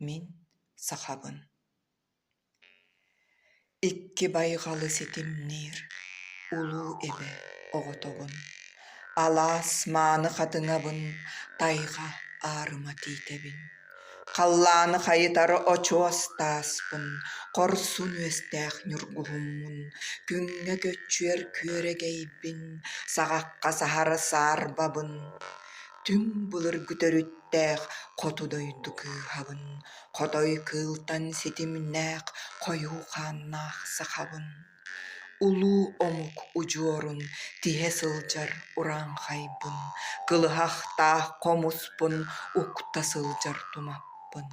Мин сахабын. Икки байҕалы ситимниир улуу эбэ оҕотобун, алаас мааны хатыҥабын, тайҕа аарыма тиитэбин, халлааны хайытар очуос тааспын, хорсун үөстээх ньургуһуммун, күҥҥэ көччүйэр күөрэгэйбин, саҕахха саһар саарбабын, түҥ былыргы төрүттээх хоту дойду кыыһабын, Хотой кыылтан ситимнээх хойуу хааннаах сахабын, улуу омук удьуорун тиһэ сылдьар урааҥхайбын, кылыһахтаах хомуспун укта сылдьар тумаппын.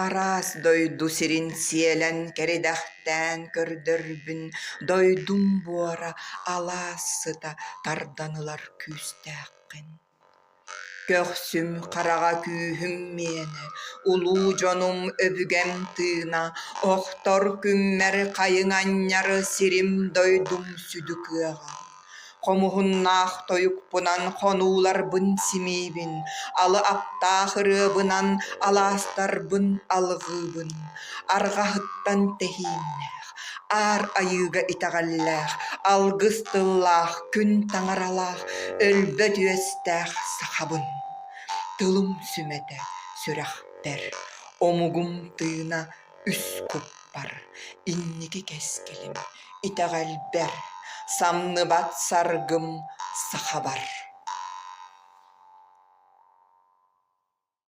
Араас дойду сирин сиэлэн кэридэхтээн көрдөрбүн, дойдум буора алаас сыта тардан ылар күүстээххин. Көхсүм хараҕа күүһүм миэнэ, улуу дьонум өбүгэм тыына, охтор күммэр хайыҥ анньар сирим-дойдум сүдү кыаҕа. Хомуһуннаах тойукпунан хонууларбын симиибин, алы аптаах ырыабынан алаастарбын алҕыыбын, арҕаһыттан тэһииннээх, Аар айыыга итэҕэллээх, алгыс тыллаах, күн таҥаралаах, өлбөт үөстээх сахабын. Тылым сүмэтэ сүрэхпэр, омугум тыына үс куппар, инники кэскилим итэҕэлбэр, самныбат саргым сахабар.